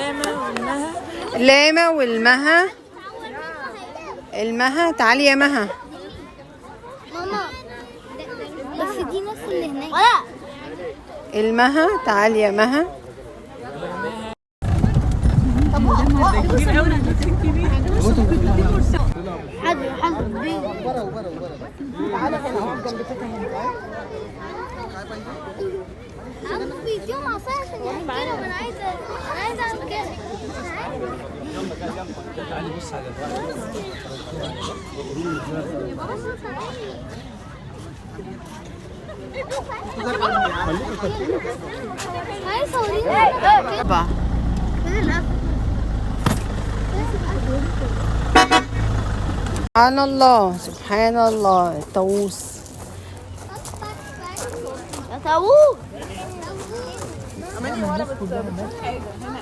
لاما والمها. لاما والمها. المها تعالي يا مها. ماما بس دي نفس اللي هناك ولا المها تعالي يا مها. كبير قوي، كبير. حاضر حاضر. عم بيديهم عصاية عشان ياكلهم. انا عايزة، انا عايزة اعمل كده. تعالي بص على عايزة صوريني. أربعة. سبحان الله سبحان الله الطاووس. يا طاووس.